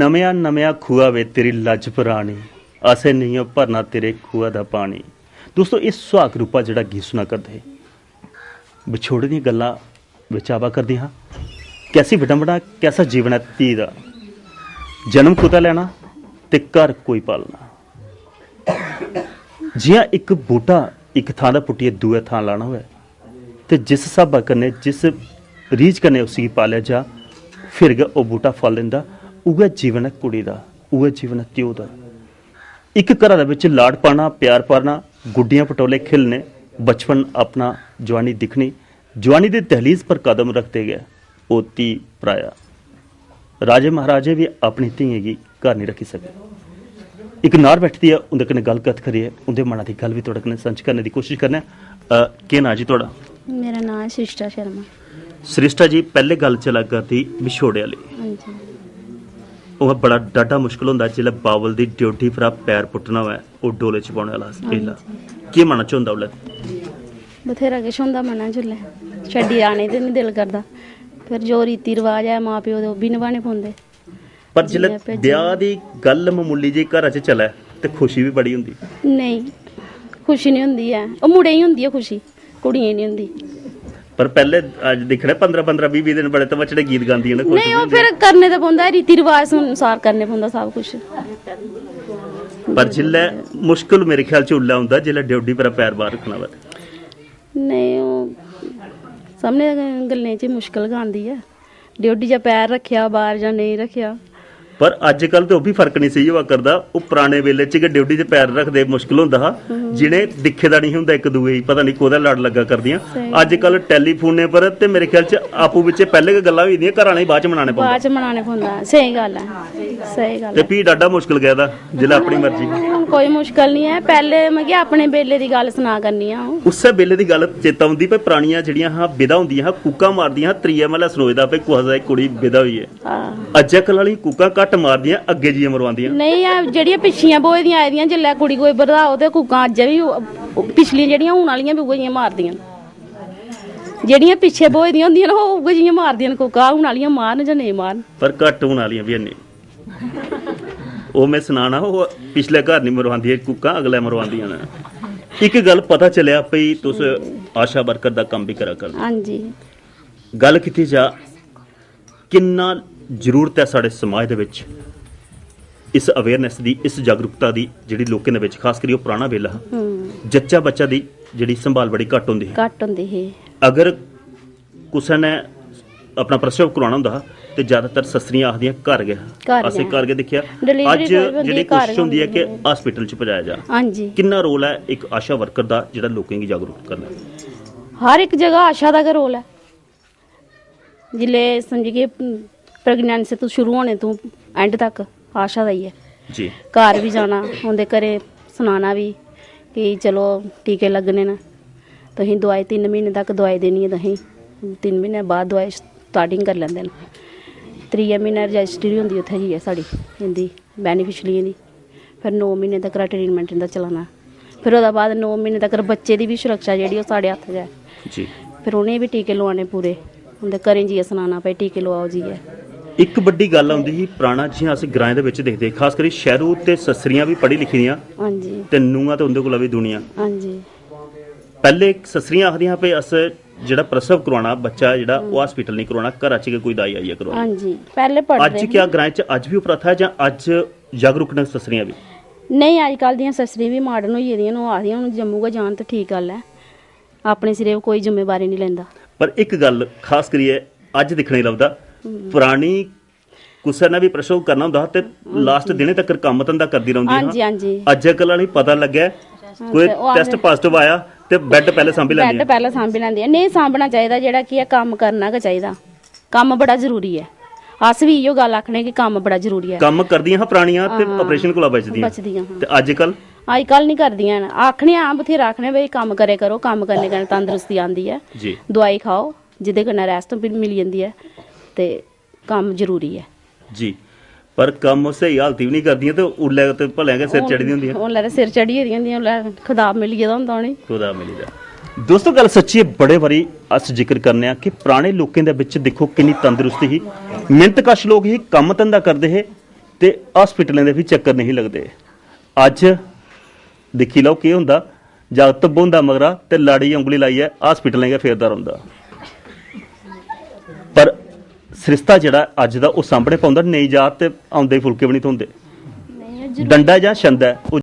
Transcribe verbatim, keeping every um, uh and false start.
नमेआ नमेआ खुआ वे तेरी लज्ज परानी, असें नेईं ओ भरना तेरे खुआ दा पानी। दोस्तो, इस सुहाग रूपा जेह्ड़ा गीत सुना करदे हे, बछोड़े दियां गल्लां बिच आवा करदियां हां। कैसी विडंबना, कैसा जीवन ऐ धी दा। जन्म कुतै लैना ते घर कोई पालना। जि'यां इक बूह्टा इक थां दा पुट्टियै दूए थां लाना होऐ, ते जिस स्हाबा कन्नै, जिस रीझ कन्नै उसी पालेआ जा, फिर गै ओह् बूह्टा फल दिंदा। उ'ऐ जीवन ऐ कुड़ी दा, उ'ऐ जीवन ऐ ध्यो दा। इक घरा दे बिच लाड पाना, प्यार पाना, गुड्डियां पटोले खेलने, बचपन अपना, जवानी दिक्खनी, जवानी दी दहलीज पर कदम रखदे गै ओह् धी पराया। राजे महाराजे बी अपनी धियें गी घर निं रक्खी सके। इक नार बैठी दी ऐ, उं'दे कन्नै गल्ल कत्थ करियै उं'दे मना दी गल्ल बी थुआढ़े कन्नै सांझी करने दी कोशश करने आं। अ, केह् नांऽ जी थुआढ़ा? मेरा नांऽ ऐ सृष्टा शर्मा। सृष्टा जी, पैह्ले गल्ल चला करदी विछोड़े आह्ली। हां जी। ओह् बड़ा डाढा मुश्कल होंदा जिसलै बावल दी ड्योढी परा पैर पुट्टना होऐ, ओह् डोले च पौने आह्ला हां बेल्ला। जी। केह् मना च होंदा उसलै? बथ्हेरा किश होंदा मना च उसलै, छड्डी आने ते निं दिल करदा। फिर जो रीति रवाज ऐ मां प्यो दे, ओह् बी नभाने पौंदे। पर जिसलै जि'यां भेजे ब्याह् दी गल्ल ममूली जी घरा च चलै ते खुशी बी बड़ी होंदी। नेईं, खुशी निं होंदी ऐ, ओह् मुड़े गी होंदी ऐ खुशी, कुड़ियें गी निं होंदी। पर पैह्ले अज्ज दिक्खने पंदरां पंदरां बीह् बीह् दिन बड़े तवचड़े गीत गांदियां न, खुश नेईं, बी ओह् होंदियां। फिर करने ते पौंदा ऐ, रीति रवाज अनुसार करने पौंदा सब कुछ। पर जिसलै मुश्कल मेरे ख्याल च उल्लै औंदा जिसलै ड्योढी पर पैर बाह्र रक्खना होऐ। नेईं, ओह् सभनें गल्लें च मुश्कल गै आंदी ऐ। ड्योढी च पैर रक्खेआ बाह्र जां नेईं रक्खेआ। पर अज्जकल ते ओह् बी फर्क निं सेही होआ करदा। ओह् पराने बेल्ले च गै ड्योढी च पैर रखदे मुश्कल होंदा हा, जि'नें दिक्खे दा निं होंदा इक दूए गी, पता निं कोह्दा लड़ लग्गा करदियां। स्हेई। अज्जकल टैलीफोनै पर ते मेरे ख्याल च आपूं बिच्चें पैह्लें गै गल्लां होई जंदियां, घर आह्लें गी बाद च मनाने पौंदा। बाद च मनाने पौंदा, स्हेई गल्ल ऐ, स्हेई गल्ल ते ऐ। फ्ही डाढा मुश्कल गै दा, जिसलै अपनी मर्जी। हून कोई मुश्कल निं ऐ, पैह्लें मतलब कि अपने बेल्ले दी गल्ल सना करनी आं अ'ऊं। उस्सै बेल्ले दी गल्ल चेता औंदी, भाई परानियां जेह्ड़ियां हां, बिदा होंदियां हां, कूकां मारदियां हां, त्रियै म्हल्लै सनोए दा, भाई कुसै दी कुड़ी बिदा होई ऐ। हां। अज्जै कल्लै आह्लियां कूकां घट्ट मारदियां, अग्गें जाइयै मरोआंदियां। नेईं, एह् जेह्ड़ियां पिच्छियां ब्होई दियां आई दियां, जिसलै कुड़ी कोई बधाओ ते कूकां अज्जै बी ओह्, पिछलियां जेह्ड़ियां हून आह्लियां बी उ'ऐ जेहियां मारदियां न। जेह्ड़ियां पिच्छें ब्होई दियां होंदियां न, ओह् उ'ऐ जेहियां मारदियां न, कूकां हून आह्लियां मारन जां नेईं मारन। पर घट्ट हून आह्लियां बी हैनी। ओह् में सनाना, ओह् पिछले घर निं मरोआंदियां कूकां, अगलै मरोआंदियां न। इक गल्ल पता चलेआ भई तुस आशा वर्कर दा कम्म बी करा करदे। हां जी। गल्ल कीती जा, किन्ना जरूरत ऐ साढ़े समाज दे बिच इस अवेयरनेस दी, इस जागरूकता दी, जेह्ड़ी लोकें दे बिच, खास करियै ओह् पराना बेल्ला हा, हम्म। जच्चा बच्चा दी जेह्ड़ी संभाल बड़ी घट्ट होंदी ही। घट्ट होंदी ही। अगर कुसै ने अपना प्रसव कराना होंदा हा ते ज्यादातर सस्सरियां आखदियां, "घर गै, घर असें गै। घर गै दिक्खेआ।" डिलीवरी अज्ज कोई बी होंदी जेह्ड़ी ही, घर कोशिश होंदी ऐ कि होंदी ही। हॉस्पिटल च पजाया जा। हां जी। किन्ना रोल ऐ इक आशा वर्कर दा जेह्ड़ा लोकें गी जागरूक करना? हर इक जगह आशा दा गै रोल ऐ। जिसलै समझी कि प्रेगनेंसी तू शुरू होने तू एंड तक आशा दा ही ऐ। जी। घर बी जाना, उं'दे घरें सनाना बी कि चलो टीके लग्गने न, तुसें दोआई तिन्न म्हीने तक दोआई देनी ऐ, तुसें तिन्न म्हीने बाद दोआई स्टार्टिंग करी लैंदे न। त्रिये म्हीने रजिस्ट्री होंदी उत्थै जाइयै साढ़ी, इं'दी बेनिफिशरियें दी। फिर नौ म्हीने तक्कर ट्रीटमेंट इं'दा चलाना। फिर ओह्दे बाद नौ म्हीने तक्कर बच्चे दी बी सुरक्षा जेह्ड़ी ओह् साढ़े हत्थ गै। जी। फिर उ'नेंगी बी टीके लोआने पूरे, उं'दे घरें जाइयै सनाना, "भाई, टीके लोआओ जाइयै।" इक बड्डी गल्ल औंदी ही पराना, जि'यां अस ग्राएं दे बिच दिखदे, खास करियै शैह्रू ते सस्सरियां बी पढ़ी लिखी दियां हां जी। ते नूंहां ते उं'दे कोला बी दुनिया। हां जी। पैह्ले सस्सरियां आखदियां हां, "भाई, अस जेह्ड़ा प्रसव करोआना, बच्चा जेह्ड़ा, ओह् हॉस्पिटल निं करोआना, घरा च गै कोई दाई आइयै करोआई।" हां जी, पैह्ले पढ़दे अज्ज हे। क्या ग्राएं च अज्ज बी ओह् प्रथा ऐ जां अज्ज जागरूक न सस्सरियां बी? नेईं, अजकल दियां सस्सरियां बी माडर्न होई गेदियां न, ओह् आखदियां, "हून जम्मू गै जान ते ठीक गल्ल ऐ, अपने सिरै पर कोई जिम्मेवारी निं लैंदा।" पर इक गल्ल खास करियै अज्ज दिक्खने गी लभदा, हम्म। परानी कुसै ने बी प्रसव करना होंदा हा ते लास्ट दिनें तक्कर कम्म धंधा करदी रौंह्दी हां जी, हां। हां जी। अज्जकल आह्ली पता लग्गै, कोई ते ओह् आखदे टैस्ट पाजिटिव आया ते बैड पैह्लें सांभी लैंदी बैड ऐ। पैह्लें सांभी लैंदी ऐ। नेईं सांभना चाहिदा, जेह्ड़ा कि ऐ कम्म करना गै चाहिदा। कम्म बड़ा जरूरी ऐ। अस बी इ'यो गल्ल आखने कि कम्म बड़ा जरूरी ऐ। कम्म करदियां हां परानियां ते हां, ऑपरेशन कोला बचदियां। बचदियां हां। ते अज्जकल? अज्जकल निं करदियां न। आखने आं, बथ्हेरा आखने, "भाई, कम्म करे करो, कम्म करने कन्नै तंदरुस्ती आंदी ऐ। जी। दोआई खाओ, जेह्दे कन्नै रैस्ट बी मिली जंदी ऐ ते कम्म जरूरी ऐ।" जी। पर कम्म स्हेई हालती बी निं करदियां ते उल्लै ते भलेआं गै सिर चढ़ी दियां होंदियां। उल्लै ते सिर चढ़ी गेदियां होंदियां, उल्लै खताब मिली गेदा होंदा उ'नेंगी। खताब मिली गेदा। दोस्तो, गल्ल सच्ची ऐ, बड़े बारी अस जिक्र करने आं कि पराने लोकें दे बिच दिक्खो किन्नी तंदरुस्ती ही, मेहनतकश लोक ही, कम्म धंधा करदे हे, ते हॉस्पिटलें दे फ्ही चक्कर नेईं लगदे। अज्ज दिक्खी लैओ केह् होंदा, जागत ब्होंदा मगरा ते लाड़ी गी उंगली लाइयै हॉस्पिटलें गै फेरदा रौंह्दा। पर सरिस्ता जेह्ड़ा अज्ज दा, ओह् सामनै पौंदा, नेईं जा ते औंदे फुलके बी निं थ्होंदे। डंडा जां छंद ऐ, ओह्